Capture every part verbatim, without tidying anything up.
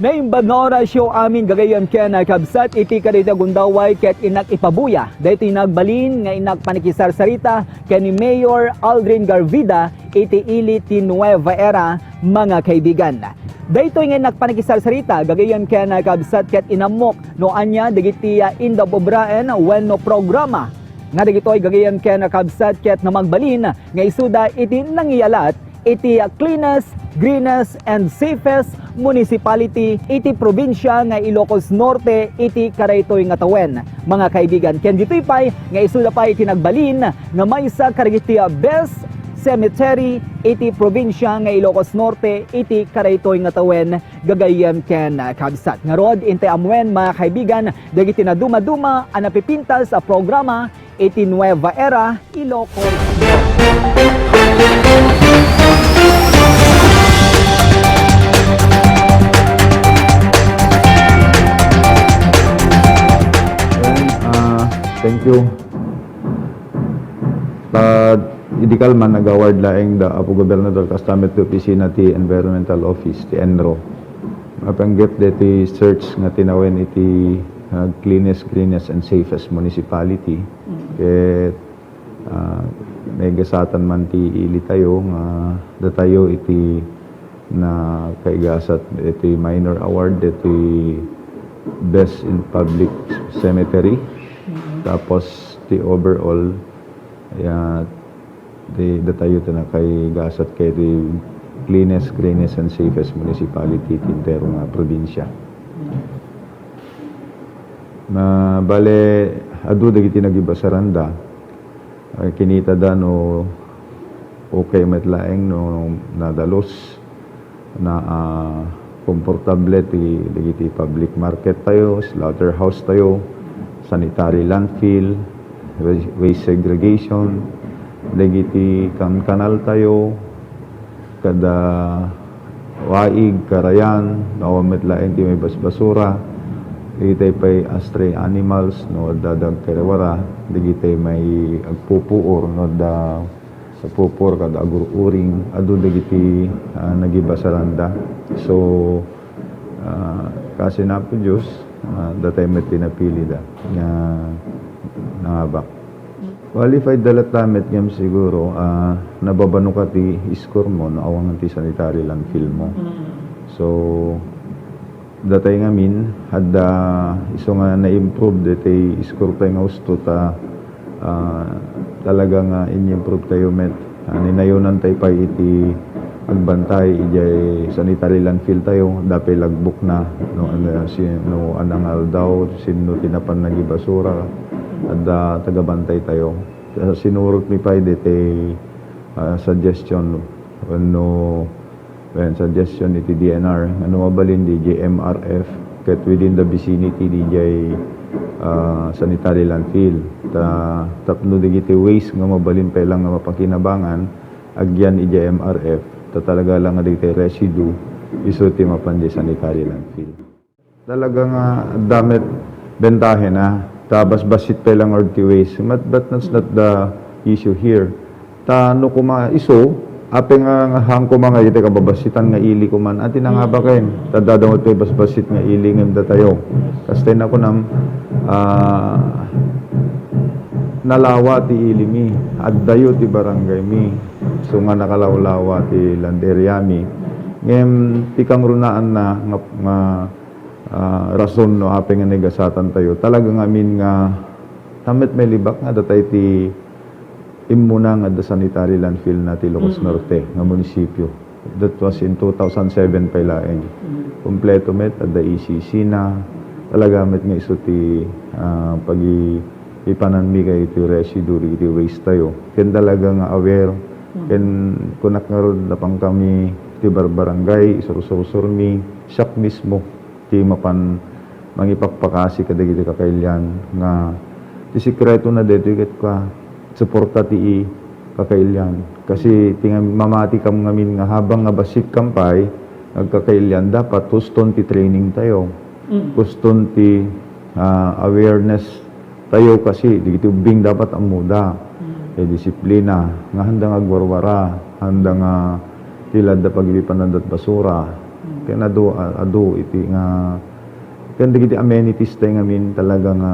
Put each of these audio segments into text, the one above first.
Naimbag nga orasyo amin gagayyem ken kabsat iti kadaytoy a gundaway ket innak ipabuya daytoy nagbalin nga innak panakisarsarita ken ni Mayor Aldrin Garvida iti ili ti Nueva Era, mga kaibigan. Daytoy nga innak panakisarsarita gagayyem ken kabsat ket inammok no ania dagiti, ah, inda obraen wenno programa nga dagitoy gagayyem ken kabsat ket namagbalin nga isuda iti nangiyalat iti cleanest, greenest, and safest municipality iti probinsya nga Ilocos Norte iti karaytoy nga tawen. Mga kaibigan, ken ditoy pay nga isuda pay iti nagbalin nga maysa kadagiti best cemetery iti probinsya nga Ilocos Norte iti karaytoy nga tawen, gagayyem ken kabsat. Ngarud, intay ammuen, mga kaibigan, dagiti nadumaduma a napipintas a programa iti Nueva Era Ilocos. Ayan, ah, thank you. Ah, idi kalman, nag-award laeng da Apo Gobernador kas ta met ti opisina ti Environmental Office, ti ENRO. Mapanggep deti search nga tinawen iti, ah, cleanest, greenest, and safest municipality. Ket, ah, naigasatan man ti ili tayo nga datayo iti nakaigasat iti minor award iti best in public cemetery. Tapos ti overall, ya, ti datayo ti nakaigasat ket ti cleanest, greenest, and safest municipality ti entero nga probinsya. Na, bale, adu dagiti nagibasaranda. Ay, kinitada no okay met laeng no nadalus na, ah, komportable ti dagiti public market tayo, slaughterhouse tayo, sanitary landfill, wa-, waste segregation, dagiti kankanal tayo, kada waig, karayan, no, awan met laeng ti maibasbasura, dagitay pay stray animals, no, adda dagkariwara, dagitay may agpupuor, no, adda agpupuor, kada agur-uring, adu dagiti, ah, nagibasaranda. So, ah, kasi Apo Dios, ah, datay met ti napilida nga nangabak. Qualified da latta met ngem siguro, ah, nababano ka ti score mo no awan ti sanitary landfill mo. Mm. So, datay ngamin, adda isu nga na-improve daytay score tayo nga usto ta, ah, talaga nga in-improve tayo met. Ah, ninayonan tayo pay iti agbantay idiay sanitary landfill tayo, adda pay logbook na, no, ano, si-, no, anang aldaw, sinno ti napan nagibasura, adda tagabantay tayo. Ah, sinurot mi pay daytay, ah, suggestion, no, wen, suggestion iti D N R, nga no mabalin diay M R F, ket within the vicinity diay, ah, sanitary landfill. Ta, tapno dagiti waste nga mabalin pay lang nga mapakinabangan, agyan idiay M R F, ta talaga lang nga dagiti residue, isu ti mapan diay sanitary landfill. Talaga nga adda met bentahe na, ta basbassit pay lang or ti waste. But, but that's not the issue here. Ta no kuma isu, apay nga, nga haan kuma nga iti kababassitan nga ili kuman, ati na nga baken. Ta adda met pay basbassit nga ili ngem datayo. Kasta na kunam, ah, nalawa ti ili mi, addayo ti barangay mi. So nga nakalawlawa ti land area mi. Ngem ti kangrunaan na nga, nga ah, rason no apay nga naigasatan tayo. Talaga ngamin nga, ta met mailibak nga datay ti immuna nga adda sanitary landfill na ti Ilocos Mm. Norte nga munisipyo. That was in two thousand seven pay laeng. Mm. Kompleto met, adda E C C na. Talaga met nga isu ti, ah, pagi-, ipananmi kay iti residue, iti waste tayo. Ken talaga nga aware. Mm. Ken kunak ngarud, napan kami ti barbarangay, isursursurmi, siak mismo ti mapan mangipakpakasi kadagiti kakailian nga ti sikretona daytoy ket kua, suporta ti kakailian. Kasi ti nga-, mamati kam ngamin nga habang nga bassit kam pay, nagkakailian, dapat huston ti training tayo. Mm. Huston ti, ah, awareness tayo kasi, dagiti ubbing dapat ammoda. Mm. Ti disiplina, nga handa nga agwarwara, handa nga ti la adda pagipipanan dat basura. Mm. Ken adu, a-, adu iti nga, ken dagiti amenities tayo ngamin talaga nga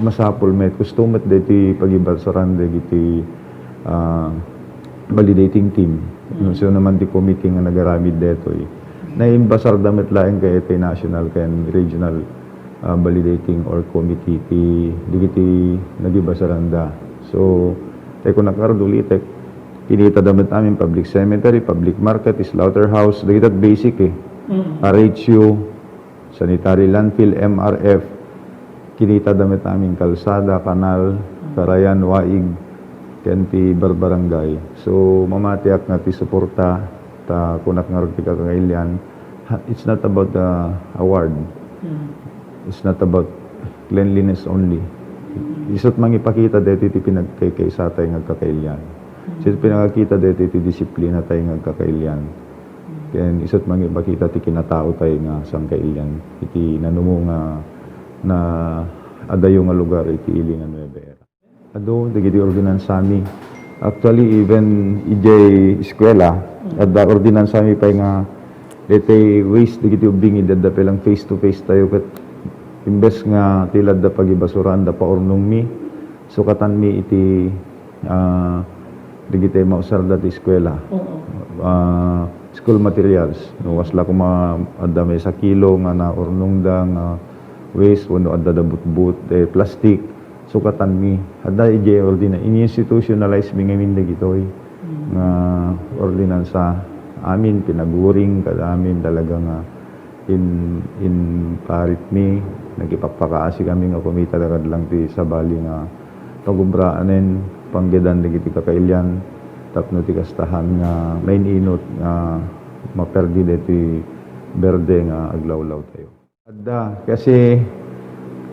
masapul met, gusto met dagiti pagibasaran dagiti, ah, validating team. Mm. No, sino naman ti committee nga nagaramid detoy. Naimbasarda met laeng kay iti national ken regional, ah, validating or committee ti dagiti nagibasaranda. So, tayo kung nakardulitek, kinitada met amin public cemetery, public market, slaughterhouse, dagiti basic eh. Mm. R H U, sanitary landfill, M R F, kinitada met amin kalsada, kanal, karayan, waig, ken ti barbarangay. So, mamatiak nga ti suporta, ta kunak nga ti kakailian, ha, it's not about the award. Mm. It's not about cleanliness only. Isut mangipakita deti ti pinagkaykaysatay nga agkakailian. Isut pinakakita deti ti disiplinatay nga agkakailian. Ken isut mangipakita ti kinataotay nga sangkailian iti nanumo nga naadayo nga lugar iti ili nga Nueva Era. Adu dagiti ordinansami. Actually, even idiay eskuela, adda ordinansami pay nga daytoy waste dagiti ubbing idi adda pay lang face to face tayo ket imbes nga ti la adda pagibasura, adda paurnongmi, sukatanmi iti, ah, dagiti mausarda ti eskuela. Oo. Ah, school materials, no, kasla koma adda maysa kilo nga naurnongda nga waste wenno adda da butbut, eh, plastic, sukatanmi. Adda idiay ordina-, in-institutionalize mi ngamin dagitoy nga ordinansa. Amin, pinaguring, kada amin talaga nga in-, inparitmi, nagipakpakaasi kami nga kumita da kadlang ti sabali nga pagubraanen, panggedan dagiti kakailian, tapno ti kastahan nga maininot nga maperdi daytoy berde nga aglawlaw tayo. Adda, kasi,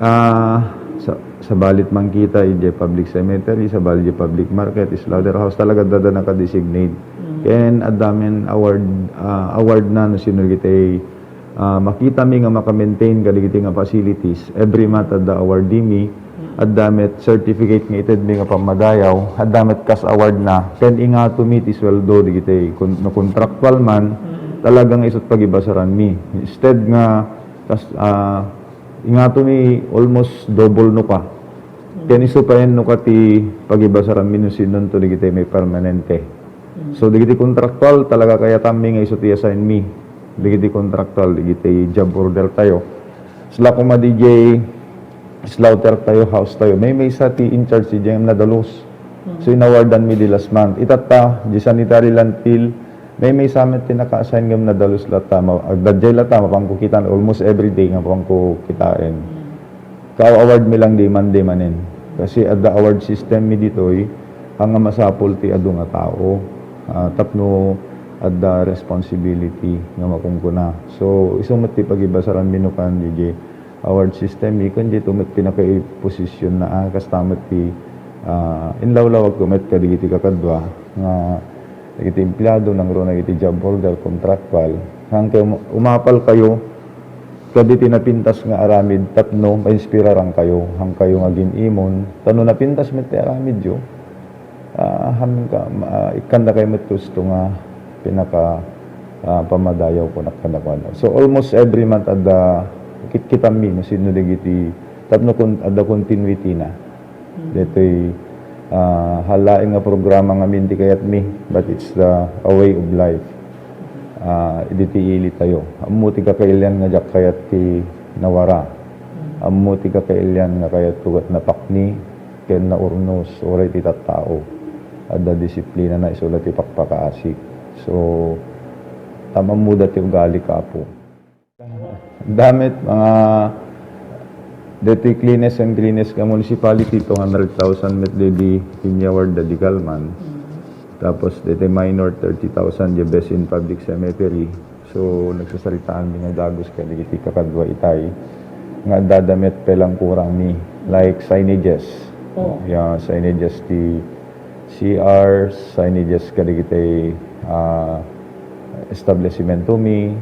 ah, sa-, sabali ti mangkita idiay public cemetery, sabali idiay public market, slaughterhouse, talaga adda, adda naka-designate. Mm. Ken adda men award, ah, award na no sino dagiti, ah, makitami nga maka-maintain kadagiti nga facilities. Every month adda awardimi, adda met certificate nga itedmi nga pammadayaw, adda met cash award na, ken ingatomi ti sueldo dagiti kun-, no contractual man, mm, talaga nga isut pagibasaranmi. Instead nga kas-, ah, ingatomi almost double no ka. Ken isu payen no ka ti pagibasaranmi no sinonto dagiti may permanente. So, dagiti contractual, talaga kayatanmi nga isu ti assignmi. Dagiti contractual, dagiti job order tayo. Sla koma D J, slaughter tayo, house tayo. May maysa ti in charge ti D J nga nadalus. So, inawardanmi di last month. Itatta, di sanitary landfill, may maysa met ti naka-assign ngem nadalus latta. Ma-, agdadjay latta, mapanko kitan almost every day nga mapanko kitaen. Ka-award mi lang di Monday manen. Kasi adda award system mi ditoy, nga masapul ti adu nga tao. Ah, tapno adda responsibility nga makunkuna. So, isu met ti pagibasaranmi no kan D J award system mi, ken dito met pinakaiposisyon na, ah, kasta met ti, ah, inlawlawag ko met kadagiti kakadua nga dagiti empleyado nangruna iti job order, contractual. Hangke um-, umapal kayo, kaditi napintas nga aramid tapno mainspiraran kayo, hangkayo nga gin-imon, ta no napintas met ti aramidyo, ah, ham ka, ah, ikkanda kayo met husto nga pinaka, ah, pammadayaw ko nakadakuan. So, almost every month adda kitkitanmi no sino dagiti, tapno kun-, adda continuity na. Detoy, ah, halaeng nga programa ngamin ti kayatmi, but it's the, a way of life. Ah, idi ti ili tayo. Ammo ti kakailian nga diak kayat ti nawara. Ammo ti kakailian nga kayat tugat napakni ken naurnos, uray ti tattao. Adda disiplina na isu la ti pakpakaasik. So, ta ammoda ti ugali, Apo. Adda met, mga, deti cleanest and greenest nga municipality, two hundred thousand met dedi inyaward da di Kalman. Tapos deti minor, thirty thousand, the best in public cemetery. So, nagsasaritaan mi nga dagus kadagiti kakadua itay nga adda da met pelangkurang mi, like signages. Oh. Yeah, signages ti C R, signages kadagiti, ah, establishmento mi,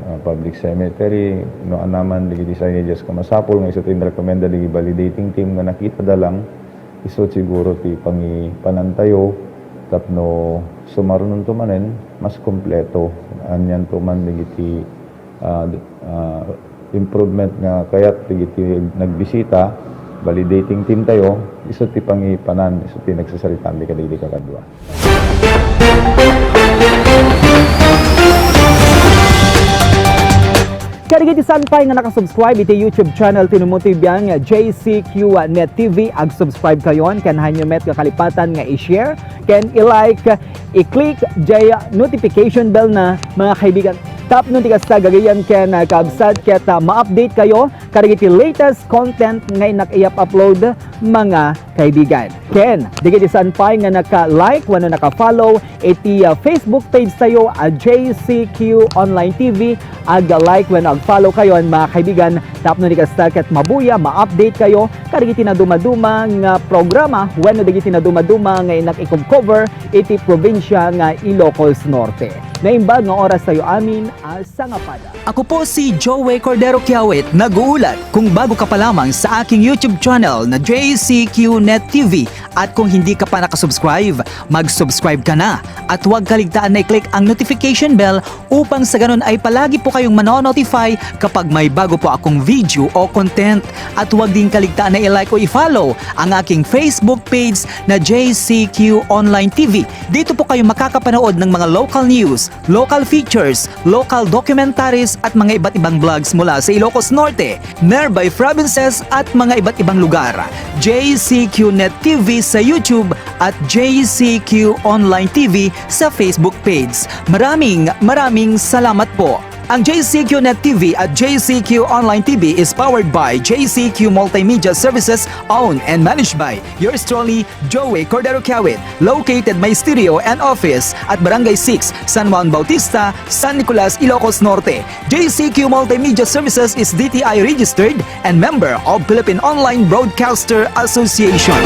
ah, public cemetery, no, anaman dagiti signages nga masapul nga isu ti inrekomenda dagiti validating team nga nakitada lang, isu siguro ti pangipanantayo, Tapno sumarunonto manen, mas kompleto. Anianto man dagiti, ah, d-, ah, improvement nga kayat dagiti nagbisita, validating team tayo, isu ti pangipanan, isu ti nagsasaritaami kadagiti kakadua. Kadagiti saan pay nga nakasubscribe iti YouTube channel ti Numutoy Biang, J C Q Net T V, ag-subscribe kayon ken haanyo met nga kalipatan nga i-share ken i-like, i-click jay notification bell na, mga kaibigan. Tapno ti kasta, gagayyem ken, ah, kabsat ket, ah, ma-update kayo kadagiti latest content nga innak iyap-upload, mga kaibigan. Ken dagiti saan pay nga naka-like wenno naka-follow iti, ah, Facebook page tayo a J C Q Online T V, ag-like wenno ag-follow kayon, mga kaibigan, tapno ti kasta ket mabuya, ma-update kayo kadagiti nadumaduma nga programa wenno dagiti nadumaduma nga innak ikub-cover iti probinsya nga Ilocos Norte. Naimbag nga oras tayo amin a sangapada. Ako po si Joey Cordero Kiawit, nag-uulat. Kung bago ka pa lamang sa aking YouTube channel na J C Q Net T V at kung hindi ka pa nakasubscribe, mag-subscribe ka na at huwag kaligtaan na i-click ang notification bell upang sa ganun ay palagi po kayong mano-notify kapag may bago po akong video o content. At huwag din kaligtaan na i-like o i-follow ang aking Facebook page na J C Q Online T V. Dito po kayo makakapanood ng mga local news, local features, local documentaries at mga iba't ibang vlogs mula sa Ilocos Norte, nearby provinces at mga iba't ibang lugar. J C Q Net T V sa YouTube at J C Q Online T V sa Facebook page. Maraming, maraming salamat po. Ang J C Q Net T V at J C Q Online T V is powered by J C Q Multimedia Services, owned and managed by yours truly, Joey Cordero Kiawit, located my studio and office at Barangay six, San Juan Bautista, San Nicolas, Ilocos Norte. J C Q Multimedia Services is D T I registered and member of Philippine Online Broadcaster Association.